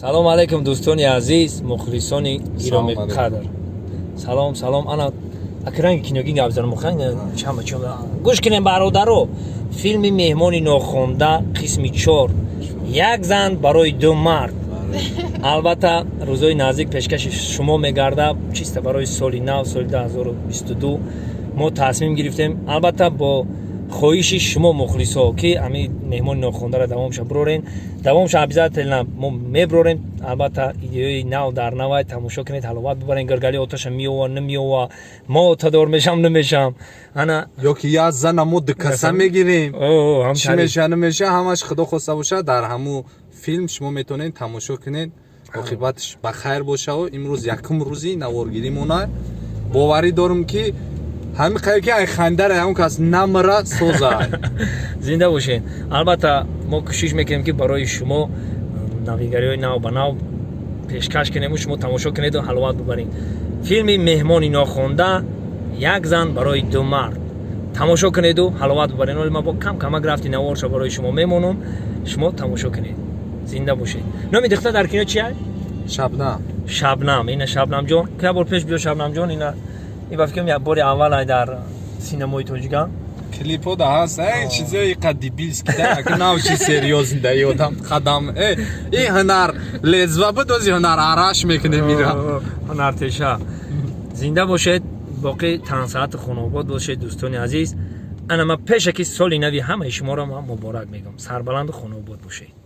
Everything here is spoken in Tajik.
Салом алейкум, дӯстони азиз, мухлисони гироми Салом. қадр. Салом, салом. Ана акранги киноги гап занам, чама чама. Гӯш кунем, бародаро. Филми «Меҳмони нохонда» қисми 4, «Як зан барои ду мард», албатта, рӯзҳои наздик пешкаши шумо мегардад. Чисто барои соли нав, соли 2022 мо тасмим гирифтем, албатта, бо хоҳиши шумо, мухлисо, ки ҳамин «Меҳмони нохондаро давомша бирорен. Давомша обязательно мо мебирорем. Албатта, идеяи нав дар навай тамошо кунед, ҳаловат бибарен. Гиргали оташа меова, намеова, мо отадор мешам, намешам, ана. Ё ки як зана мо дукаса мегирем. О, чӣ меша, намеша, ҳамаш худо хоста бошад, дар ҳамун филм шумо метавонед тамошо кунед. Оқибатш ба хайр бошаву имрӯз якум рӯзи наворгиримона. Боварӣ дорам, ки ҳамин қайр ки ай хандара ҳамон кас намра соза. Зинда бошед. Албатта, мо кӯшиш мекунем, ки барои шумо навигариҳои нав ба нав пешкаш кунему шумо тамошо кунеду ҳаловат бибаред. Филми «Меҳмони нохонда», «Як зан барои ду мард» тамошо кунеду ҳаловат бибаред. Оли ман бо кам камак рафти наворша барои шумо мемонам, шумо тамошо кунед. Зинда бошед. Номи духтар дар кино чия? Шабнам. Шабнам. Ина Шабнамҷон, як бор пеш биё, Шабнамҷон. Ина ин ба фикрам як бори аввал ай дар синамои тоҷикан. Клипо да ҳаст, эй, чизои қа дебильский да, ака нав чи серьёзный да ёдам қадам, э, и ҳунар лезва буд, ози ҳунар араш мекунем ира. Ҳунартеша. Зинда бошед, боқӣ тансаату хонобод бошед, дӯстони азиз. Ана ман пешаки соли нави ҳамаи шуморо ман муборак мегӯям. Сарбаланду хонобод бошед.